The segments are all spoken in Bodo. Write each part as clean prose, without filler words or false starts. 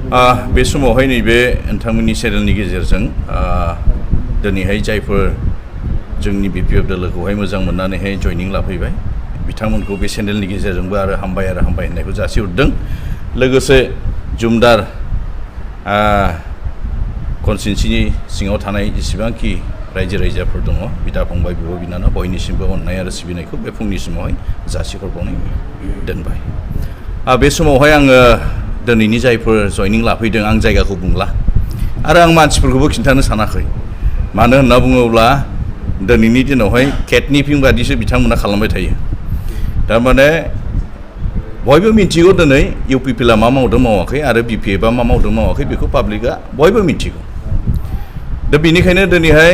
बे समावहाय नैबे नोंथांमोननि चेनेलनि गेजेरजों दिनैहाय जायफोर जोंनि बिपिएफ दोलोखौहाय मोजां मोननानैहाय जयनिं लाफैबाय बिथांमोनखौ बे चेनेलनि गेजेरजोंबो आरो हामबाय होननायखौ जासिहरदों। लोगोसे जुमदार कनस्टिट्युन्सिनि सिङाव थानाय जेसेबांखि रायजो राजाफोर दङ बिदा फंबाय बिब' बिनानाव बयनिसिमबो अननाय आरो सिबिनायखौ बे फुंनि समावहाय जासिहरबावनाय दोनबाय। बे समावहाय आङो दिनैनि जायफोर जयनिं लाफैदों आं जायगाखौ बुंला आरो आं मानसिफोरखौबो खिन्थानो सानाखै। मानो होनना बुङोब्ला दिनैनि दिनावहाय केडनिपिं बादिसो बिथांमोना खालामबाय थायो। थारमाने बयबो मिथिगौ दिनै इउपिपिएलआ मा मावदों मावाखै आरो बिपिएफआ मा मावदों मावाखै बेखौ पाब्लिकआ बयबो मिथिगौ। दा बेनिखायनो दिनैहाय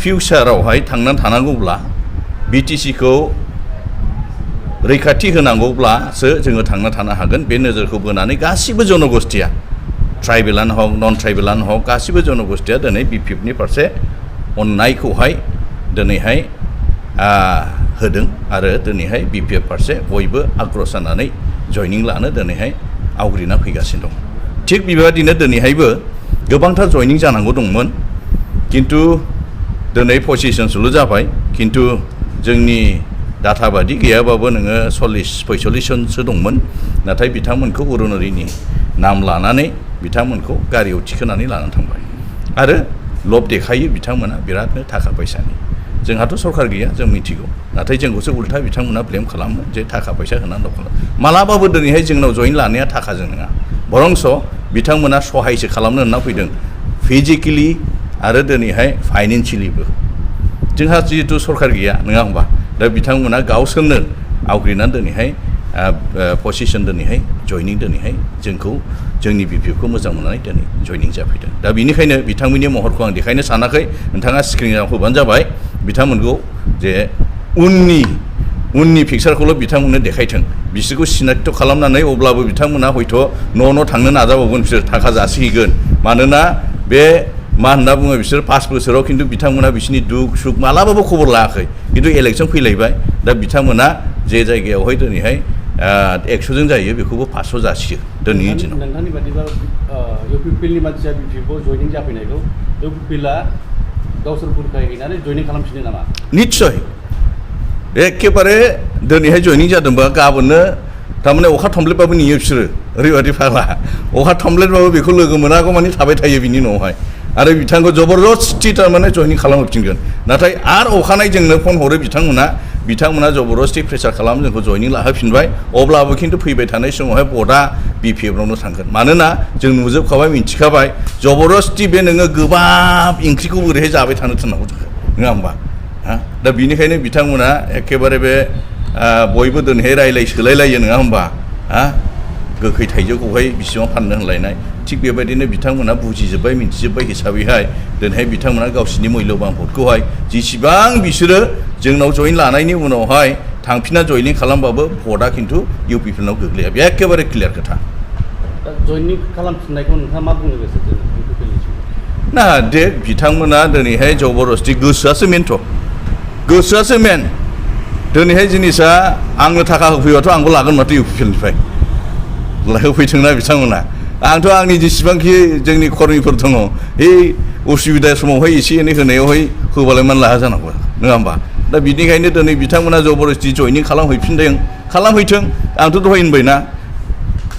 फिउचारावहाय थांनानै थानांगौब्ला बिटिसिखौ रैखाथि होनांगौब्लासो जोङो थांना थानो हागोन। बे नोजोरखौ बोनानै गासिबो जनगोष्ठिया ट्राइबेलानो हक नन ट्राइबेलानो हक गासिबो जनगोष्ठिया दिनै बिपिएफनि फारसे अननायखौहाय दिनैहाय होदों आरो दिनैहाय बिपिएफ फारसे बयबो आग्रह जानानै जयनिं लानो दिनैहाय आवग्रिना फैगासिनो दं। थिग बेबादिनो दिनैहायबो गोबांथार जयनिं जानांगौ दंमोन, खिन्थु दिनै पसिसनसोल' जाबाय। खिन्थु जोंनि डाटा बादि गैयाबाबो नोङो 40-45 जनसो दंमोन। नाथाय बिथांमोनखौ अरुनदयनि नाम लानानै बिथांमोनखौ गारियाव थिखोनानै लानानै थांबाय आरो लब देखायो बिथांमोना बिरादनो थाखा फैसानि। जोंहाथ' सरकार गैया जों मिथिगौ, नाथाय जोंखौसो उल्था बिथांमोना ब्लेम खालामो जे थाखा फैसा होनानै दं खालामो। मालाबाबो दिनैहाय जोंनाव जयेन लानाया थाखाजों नङा, बरंस बिथांमोना सहायसो खालामनो होनना फैदों फिजिकेलि आरो दिनैहाय फाइनेन्सियेलिबो। जोंहा जिहेतु सरकार गैया नङा होमबा, दा बिथांमोना गावसोरनो आवग्रिनानै दिनैहाय पसिसन दिनैहाय जयनिं दिनैहाय जोंखौ जोंनि बिपिएफखौ मोजां मोननानै दिनै जयनिं जाफैदों। दा बेनिखायनो बिथांमोननि महरखौ आं देखायनो सानाखै, नोंथाङा स्क्रिनाव होबानो जाबाय बिथांमोनखौ जे उननि पिक्सारखौल' बिथांमोननो देखायथों। बिसोरखौ सिनायथ' खालामनानै अब्लाबो बिथांमोना हयथ' न' थांनो नाजाबावगोन, बिसोर थाखा जासिहैगोन। मानोना बे मा होनना बुङो बिसोर 5 बोसोराव खिन्थु बिथांमोना बिसोरनि दुख सुख मालाबाबो खबर लायाखै। खिन्थु इलेक्सन फैलायबाय, दा बिथांमोना जे जायगायावहाय दिनैहाय 100 जायो बेखौबो 500 जासियो दिनैनि दिनाव। नोंथांनि बादिबा इउपिपिएलनि मानसिया बिपिएफआव जयनिं जाफैनायखौ इउपिपिएलआ गावसोर बुरखाय हैनानै जयनिं खालामफिनो नामा? निस्सय एखेबारे दिनैहाय जयनिं जादोंबा गाबोननो थारमाने अखा थमब्लेटबाबो नेयो बिसोरो, ओरैबायदि फाग्ला। अखा थमब्लेटबाबो बेखौ लोगो मोनागौ मानि थाबाय थायो बिनि न'आवहाय आरो बिथांखौ जबरदस्ति थारमाने जयनिं खालामहोफिनगोन। नाथाय आरो अखानायै जोंनो फन हरो बिथांमोना जबरदस्ति प्रेसार खालाम जोंखौ जयनिं लाहोफिनबाय। अब्लाबो खिन्थु फैबाय थानाय समावहाय भटआ बिपिएफनावनो थांगोन। मानोना जों नुजोबखाबाय मिथिखाबाय जबरदस्ति बे नोङो गोबाब ओंख्रिखौ बोरैहाय जाबाय थानो थिननांगौ नङा होमबा। दा बेनिखायनो बिथांमोना एखेबारे बे बयबो दिनैहाय रायलाय सोलायलायो नङा होमबा। गोखै थाइजौखौहाय बिसिबां फाननो होनलायनाय, थिग बेबायदिनो बिथांमोना बुजिजोब्बाय मिथिजोब्बाय हिसाबैहाय दिनैहाय बिथांमोना गावसिनि मुल्यबान भटखौहाय जेसेबां बिसोरो जोंनाव जयेन लानायनि उनावहाय थांफिनना जयनिं खालामबाबो भटआ खिन्थु इउपिपिएलनाव गोग्लैया, बे एखेबारे क्लियार खोथा। जयनिं खालामफिननायखौ नोंथाङा मा बुंनो गोसो इउपिपिएलनि ना दे बिथांमोना दिनैहाय जबरदस्ति गोसोआसो मेन। दिनैहाय जिनिसा आंनो थाखा होफैबाथ' आंबो लागोन माथो इउपिपिएलनिफ्राय होफैथोंना बिथांमोना। आंथ' आंनि जेसेबांखि जोंनि कर्मिफोर दङ बे उसुबिदा समावहाय एसे एनै होनायावहाय होबालाय मानो लाहा जानांगौ नङा होमबा। दा बिनिखायनो दिनै बिथांमोना जबरदस्ति जयनिं खालामहैथों। आंथ' दहाय होनबायना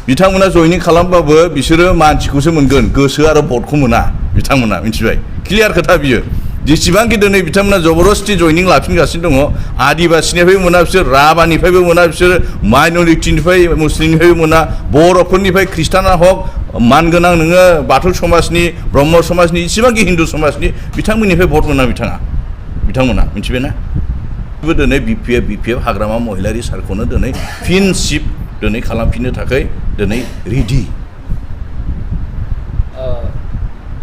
बिथांमोना जयनिं खालामबाबो बिसोरो मानसिखौसो मोनगोन, गोसो आरो भटखौ मोना बिथांमोना, मिथिबाय। क्लियार खोथा बियो। जेसेबांखि दिनै बिथांमोना जबरदस्ति जयनिं लाफिनगासिनो दङ, आदिबासिनिफ्रायबो मोना बिसोर, राभानिफ्रायबो मोना बिसोर, माइन'रिटिनिफ्राय मुस्लिमनिफ्रायबो मोना, बर'फोरनिफ्राय ख्रिस्टाना हक मानगोनां नोङो बाथौ समाजनि ब्रह्म समाजनि जेसेबांखि हिन्दु समाजनि बिथांमोननिफ्राय भट मोना बिथांमोना मिथिबायना। दिनै बिपिएफ हाग्रामा महिलारि सारखौनो दिनै फिन चिफ दिनै खालामफिननो थाखाय दिनै रेडि।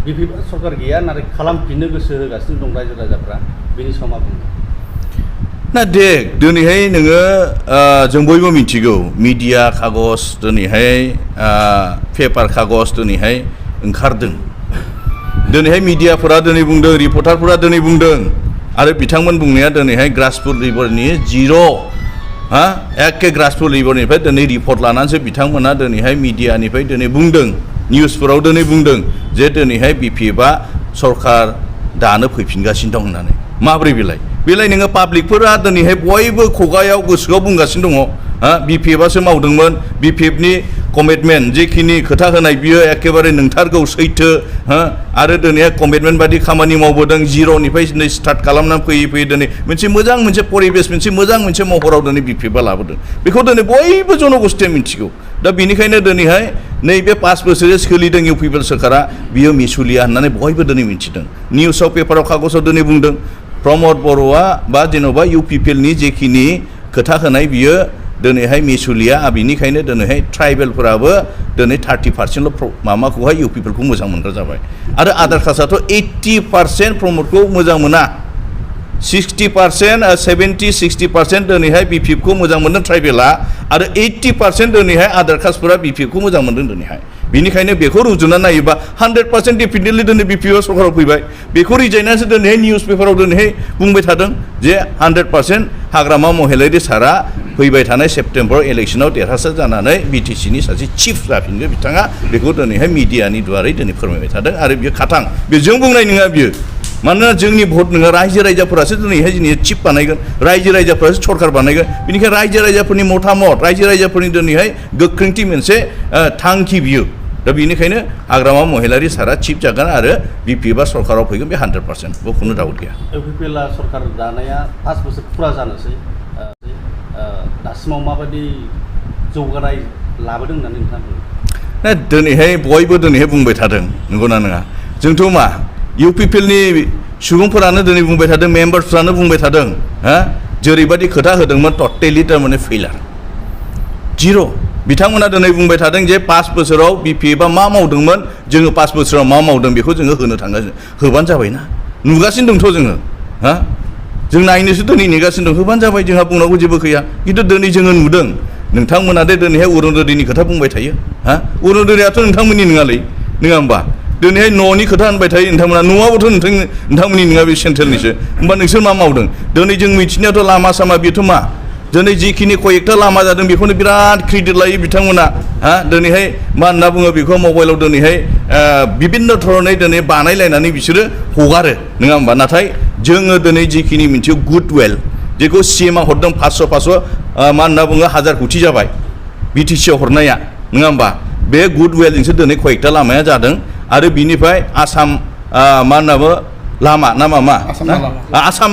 बिपिएफ सरकार गैया नाथाय खालामफिननो गोसो होगासिनो दं रायजो राजाफ्रा, बेनि सायाव मा बुङो? ना दे दिनैहाय नोङो जों बयबो मिथिगौ मिडिया खागज दिनैहाय पेपार खागज दिनैहाय ओंखारदों। दिनैहाय मिडियाफोरा दिनै बुंदों, रिपर्टारफोरा दिनै बुंदों आरो बिथांमोन बुंनाया दिनैहाय ग्रासरुट लेभेलनि एखे ग्रासरुट लेभेलनिफ्राय दिनै रिपर्ट लानानैसो बिथांमोना दिनैहाय मिडियानिफ्राय दिनै बुंदों निउसफोराव दिनै बुंदों जे दिनैहाय BPFआ सरकार दानो फैफिनगासिनो दं होननानै माब्रै बेलाय नोङो पाब्लिकफोरा दिनैहाय बयबो खुगायाव गोसोआव बुंगासिनो दङ BPFआसो मावदोंमोन BPFनि कमिटमेन्ट जेखिनि खोथा होनाय बियो एखेबारे नंथारगौ सैथो आरो दिनैहाय कमिटमेन्ट बादि खामानि मावबोदों जिर'निफ्राय दिनै स्टार्ट खालामनानै फैयै दिनै मोनसे परिबेस मोनसे महराव दिनै BPFआ लाबोदों बेखौ दिनै बयबो जनगोष्ठीया मिथिगौ दा बेनिखायनो दिनैहाय नैबे 5 बोसोर सोलिदों UPPL सोरखारा बियो मिसुलिया होननानै बयबो दिनै मिथिदों निउसाव पेपाराव कागजाव दिनै बुंदों प्रमद बर'आ बा जेन'बा UPPLनि जेखिनि खोथा होनाय बियो दिनैहाय मिसुलिया बेनिखायनो दिनैहाय ट्राइबेलफोराबो दिनै 30%ल' माबाखौहाय UPPLखौ मोजां मोनग्रा जाबाय आरो आदार कास्टआथ' 80% प्रमदखौ मोजां मोना 60% 70-60% दिनैहाय BPFखौ मोजां मोनदों ट्राइबेला आरो 80% दिनैहाय आदार कास्टफोरा BPFखौ मोजां मोनदों दिनैहाय बेनिखायनो बेखौ रुजुना नायोबा 100% डेफिनेटलि दिनै BPFआ सरकाराव फैबाय बेखौ रिजायनासो दिनैहाय निउस पेपाराव दिनैहाय बुंबाय थादों जे 100% हाग्रामा महिलारि सारा फैबाय थानाय सेप्टेम्बर इलेक्सनाव देरहासार जानानै BTCनि सासे चिफ जाफिनगोन बिथाङा बेखौ दिनैहाय मिडियानि दुवारै दिनै फोरमायबाय थादों आरो बियो खाथां बेजों बुंनाय नङा बियो मानोना जोंनि भट नङा रायजो राजाफोरासो दिनैहाय जोंनि चिफ बानायगोन रायजो राजाफोरासो सरकार बानायगोन बेनिखायनो रायजो राजाफोरनि मतामत रायजो राजाफोरनि दिनैहाय गोख्रोंथि मोनसे थांखि बियो दा बेनिखायनो हाग्रामा महिलारि सारा चिफ जागोन आरो BPFआ सरकाराव फैगोन बे 100% बेयाव खुनु डाउट गैया UPPLआ सरकार दानाया 5 बोसोर फुरा जानोसै दासिमाव माबायदि जौगानाय लाबोदों होननानै नोंथाङा बुङो दिनैहाय बयबो दिनैहाय बुंबाय थादों नंगौना नङा जोंथ' मा UPPLनि सुबुंफोरानो दिनै बुंबाय थादों मेम्बार्सफ्रानो बुंबाय थादों जेरैबायदि खोथा होदोंमोन टटेलि थारमाने फेलार जिर' बिथांमोना दिनै बुंबाय थादों जे 5 बोसोराव BPFआ मा मावदोंमोन जोङो 5 बोसोराव मा मावदों बेखौ जोङो होनो थांगासिनो होबानो जाबायना नुगासिनो दंथ' जोङो जों नायनोसो दिनै नेगासिनो दं होबानो जाबाय जोंहा बुंनांगौ जेबो गैया खिन्थु दिनै जोङो नुदों नोंथांमोना दे दिनैहाय अरुण'दयनि खोथा बुंबाय थायो अरुण'दयआथ' नोंथांमोननि नङालै नङा होमबा दिनैहाय न'नि खोथा होनबाय थायो नोंथांमोना न'आबोथ' नोंथांमोननि नङा बे सेन्ट्रेलनिसो होमबा नोंसोर मा मावदों दिनै जों मिथिनायावथ' लामा सामा बेथ' मा दिनै जिखिनि कयेकथा लामा जादों बेखौनो बिराद क्रेडिट लायो बिथांमोना दिनैहाय मा होनना बुङो बेखौ मबाइलाव दिनैहाय बिभिन्न धरनै दिनै बानायलायनानै बिसोरो हगारो नङा होमबा नाथाय जोङो दिनै जिखिनि मिथियो गुडवेल जेखौ CMआ हरदों 500 मा होनना बुङो 1000 कोटि जाबाय BTCआव हरनाया नङा होमबा बे गुडवेलजोंसो दिनै कयेकथा लामाया जादों आरो बिनिफ्राय आसाम मा होनना बुङो लामा ना मा आसाम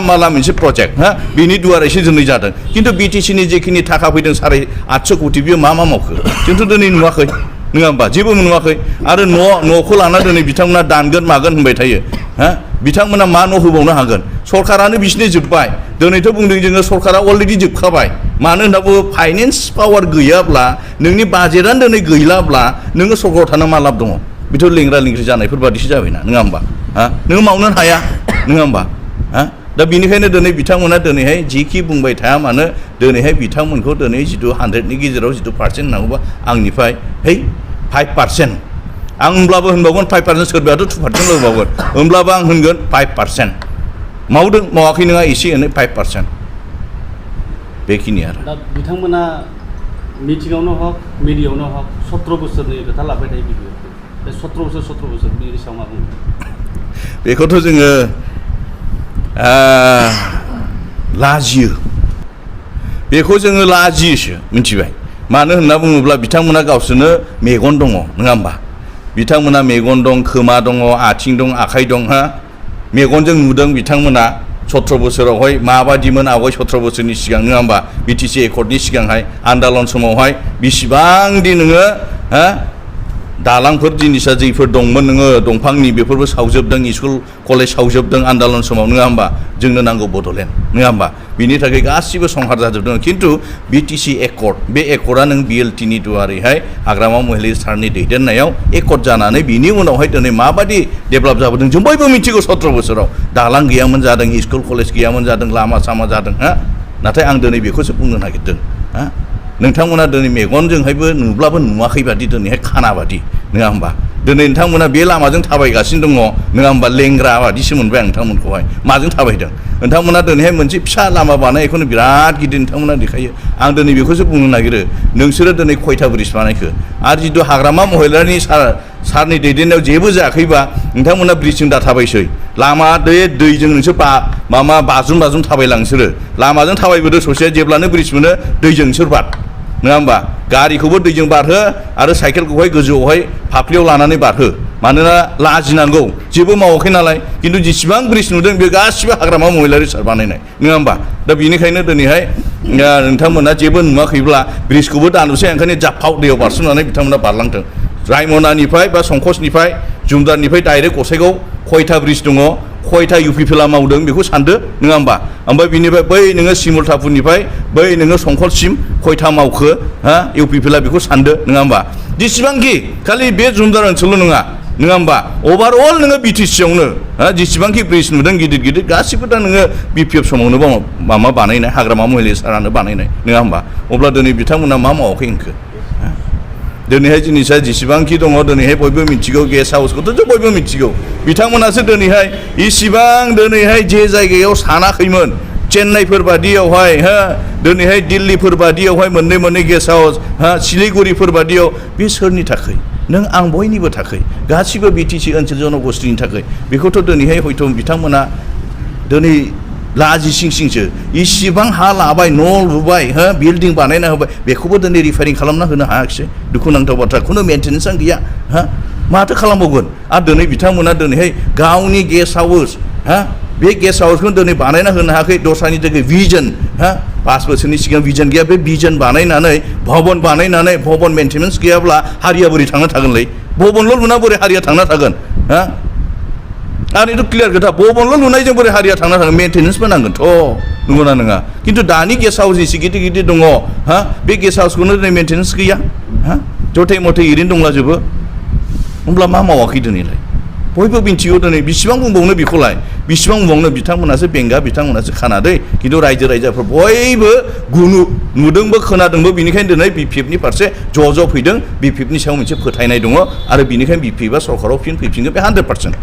माला मोनसे प्रजेक्ट बिनि दुवारैसो दिनै जादों खिन्थु BTCनि जेखिनि थाखा फैदों 850 कोटि बियो मा मावखो जोंथ' दिनै नुवाखै नङा होमबा जेबो नुवाखै आरो न'खौ लाना दिनै बिथांमोना दानगोन मागोन होनबाय थायो बिथांमोना मा न' होबावनो हागोन सरकारानो बिसिनि जोब्बाय दिनैथ' बुंदों जोङो सरकारा अलरेडि जोबखाबाय मानो होनना बुङो फाइनेन्स पावार गैयाब्ला नोंनि बाजेटआनो दिनै गैलाब्ला नोङो सरकाराव थानो मा लाब दङ बेथ' लेंग्रा लेंग्रि जानायफोर बादिसो जाबायना नङा होमबा नोङो मावनो हाया नङा होमबा दा बेनिखायनो दिनै बिथांमोना दिनैहाय जिखि बुंबाय थाया मानो दिनैहाय बिथांमोनखौ दिनै जिथु 100नि गेजेराव जिथु % होनांगौबा आंनिफ्राय 5% आं होनब्लाबो होनबावगोन 5% सोरबायाथ' 2% होबावगोन होनब्लाबो आं होनगोन 5% मावदों मावाखै नङा एसे एनै 5% बेखिनि आरो दा बिथांमोना मिटिङावनो हक मिडियायावनो हक 17 बोसोरनि खोथा लाबाय थायो बे 17 बोसोर बिनि सायाव मा बुङो बेखौथ' जोङो लाजियो बेखौ जोङो लाजियोसो मिथिबाय मानो होनना बुङोब्ला बिथांमोना गावसोरनो मेगन दङ नङा होमबा बिथांमोना मेगन दं खोमा दङ आथिं दं आखाइ दं मेगनजों नुदों बिथांमोना 17 बोसोरावहाय माबादिमोन आवगाय 17 बोसोरनि सिगां नङा होमबा BTC एकर्डनि सिगांहाय आन्दालन समावहाय बेसेबांदि नोङो दालांफोर जिनिसा जिफोर दंमोन नोङो दंफांनि बेफोरबो सावजोबदों स्कुल कलेज सावजोबदों आन्दालन समाव नङा होमबा जोंनो नांगौ बड'लेण्ड नङा होमबा बिनि थाखाय गासिबो संहार जाजोबदों खिन्थु BTC एकर्ड बे एकर्डआ नों BLTनि दुवारैहाय हाग्रामा महिलारि सारनि दैदेननायाव एकर्ड जानानै बिनि उनावहाय दिनै माबादि डेभेलप जाबोदों जों बयबो मिथिगौ 17 बोसोराव दालां गैयामोन जादों स्कुल कलेज गैयामोन जादों लामा सामा जादों नाथाय आं दिनै बेखौसो बुंनो नागिरदों नोंथांमोना दिनै मेगनजोंहायबो नुब्लाबो नुवाखै बादि दिनैहाय खाना बादि नङा होमबा दिनै नोंथांमोना बे लामाजों थाबायगासिनो दङ नङा होमबा लेंग्रा बादिसो मोनबाय आं नोंथांमोनखौहाय माजों थाबायदों नोंथांमोना दिनैहाय मोनसे फिसा लामा बानायनायखौनो बिराद गिदिर नोंथांमोना देखायो आं दिनै बेखौसो बुंनो नागिरो नोंसोरो दिनै खयथा ब्रिज बानायखो आरो जिथु हाग्रामा महिलारिनि सारनि दैदेननायाव जेबो जायाखैबा नोंथांमोना ब्रिजजों दा थाबायसै लामा दैजों नोंसोर बाज्रुम थाबायलां नोंसोरो लामाजों थाबायबोदो ससे जेब्लानो ब्रिज मोनो दैजों नोंसोर बार नङा होमबा गारिखौबो दैजों बारहो आरो साइकेलखौहाय गोजौआवहाय फाफ्लियाव लानानै बारहो मानोना लाजिनांगौ जेबो मावाखै नालाय खिन्थु जेसेबां ब्रिज नुदों बे गासिबो हाग्रामा महिलारि सार बानायनाय नङा होमबा दा बेनिखायनो दिनैहाय नोंथांमोना जेबो नुवाखैब्ला ब्रिजखौबो दानोसै ओंखायनो जाफाव दैयाव बारसोमनानै बिथांमोना बारलांथों रायमनानिफ्राय बा संकसनिफ्राय जुमदारनिफ्राय डाइरेक्ट गसाइगाव खयथा ब्रिज दङ खयथा इउपिपिएलआ मावदों बेखौ सानदो नङा होमबा ओमफ्राय बिनिफ्राय बै नोङो सिमुलतापुरनिफ्राय बै नोङो संकससिम खयथा मावखो इउपिपिएलआ बेखौ सानदो नङा होमबा जेसेबांखि खालि बे जुमदार ओनसोलल' नङा होमबा अभारअल नोङो बिटिसियावनो जेसेबांखि ब्रिज नुदों गिदिर गिदिर गासिबो दा नोङो बिपिएफ समावनो माबा बानायनाय हाग्रामा महिलारि सारानो बानायनाय नङा होमबा अब्ला दिनै बिथांमोना मा मावाखै होनखो दिनैहाय जिनिसा जेसेबांखि दङ दिनैहाय बयबो मिथिगौ गेस्ट हाउसखौथ' जों बयबो मिथिगौ बिथांमोनासो दिनैहाय इसिबां दिनैहाय जे जायगायाव सानाखैमोन चेन्नाइफोर बादियावहाय दिनैहाय दिल्लीफोर बादियावहाय मोननै गेस्ट हाउस सिलिगुरिफोर बादियाव बे सोरनि थाखाय नों आं बयनिबो थाखाय गासिबो बिटिसि ओनसोल जनगोष्ठीनि थाखाय बेखौथ' दिनैहाय हयथ' बिथांमोना दिनै लाजिसिंसिंसो इसिबां हा लाबाय न' लुबाय बिल्डिं बानायना होबाय बेखौबो दिनै रिफायरिं खालामना होनो हायाखिसै दुखुनांथाव बाथ्रा खुनु मेन्टेनेन्सआनो गैया माथो खालामबावगोन आरो दिनै बिथांमोना दिनैहाय गावनि गेस्ट हाउस बे गेस्ट हाउसखौ दिनै बानायना होनो हायाखै दस्रानि थाखाय भिजन 5 बोसोरनि सिगां भिजन गैया बे भिजन बानायनानै भवन मेन्टेनेन्स गैयाब्ला हारिया बोरै थांना थागोनलै भवनल' लुना बोरै हारिया थांना थागोन आरो बेथ' क्लियार खोथा भवनल' लुनायजों बोरै हारिया थांना थागोन मेन्टेनेन्सबो नांगोनथ' नंगौना नङा खिन्थु दानि गेस्ट हाउस एसे गिदिर गिदिर दङ बे गेस्ट हाउसखौनो दिनै मेन्टेनेन्स गैया जथै मथै ओरैनो दंलाजोबो होमब्ला मा मावाखै दिनैलाय बयबो मिन्थिगौ दिनै बेसेबां बुंबावनो बेखौलाय बेसेबां बुंबावनो बिथांमोनासो बेंगा बिथांमोनासो खानादै खिन्थु रायजो राजाफोर बयबो नुदोंबो खोनादोंबो बेनिखायनो दिनै बिपिएफनि फारसे ज' फैदों बिपिएफनि सायाव मोनसे फोथायनाय दङ आरो बेनिखायनो बिपिएफआ सरकाराव फिन फैफिनगोन बे 100%